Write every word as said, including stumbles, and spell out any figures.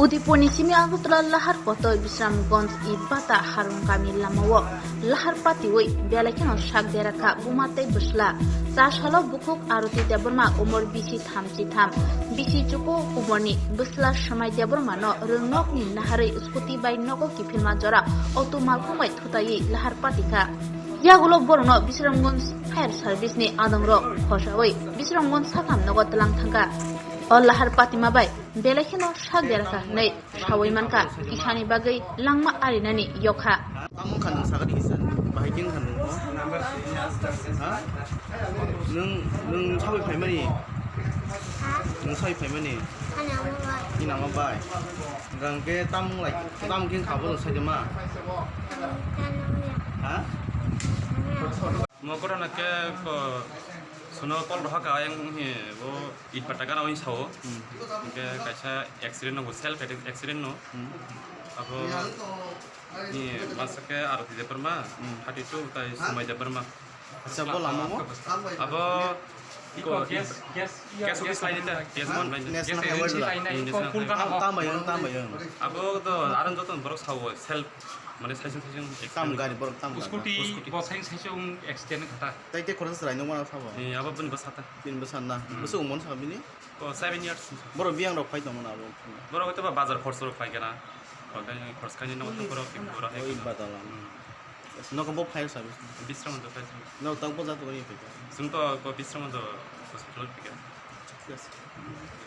Udaipurni simi Agartala Lahar Kotoi Bisramganj Itbata Harung Kami lamao lahar patiwi belai kheno sak dera kha buma tei bwsla. Cha salo bukhuk Arati Debbarma umor bisi thamchi tham, bisi chuku umorni bwsla Swmai Debbarmano rwngnokni naharwi scooty bai nogo kiphilma jora auto malkhung bai thutaiwi lahar pati kha. Yagulo borokno Bisramganj Fire Service ni adongrok khosawi Bisramganj sakam nogo tlang thangkha. O lahar patima bai belai kheno sak dera kha hwnwi sawi mankha, kisani bagwi langma arinani yokha. Tamo wngkha nwng sakha di kisa, bahai khe wngkha nwng? Ha? Nwng, nwng sawi phaimani? Nwng sawi phaimani? Ani ama bai. Hwnkhe tamo wng lai, tamo khe wngkha bo nwng sai de ma? Ha? Mo korona khe ko suno call rohaka ayang hi bo Itbata gana oi sao. Hmm. Hingke kaisa accident no, self accident no. Hmm. Abo ni masa ke Arati Debbarma, Hmm. thirty two tai Swmai Debbarma. Acha, bo lama mo? Abo Iko ko gas, gas, gas office lainai ta, gas Ha? man lainai. National Gas Highway agency dula. Lainai, Hmm, iko National phone Highway. Kana Tam, tam bayang, tam bayang. Abo to aron joto borok sao self, mane saisung saisung Tam accident. Gari borok tam gari. Scooty, Scooty. Bo saisung saisung accident khata. Tai te khoroksa chwrai nukmano sabo. Eh, abo bini bwsa ta. Bini bwsa na. Hmm. Bwswk umon sa bini? O, seven years. Borok biyang rok phai tongmano abo. Borok hwtaba bazar khorsa rok phai kana. Okai khorsa kaini nokha borok khe borok hai Oi kana. Badalam. Hmm. Nokha bo phai sa bisi. Bisramganj phai. Nok tang bo jat kori phai. Sung to ko Bisramganj hospital phai kana. Yes.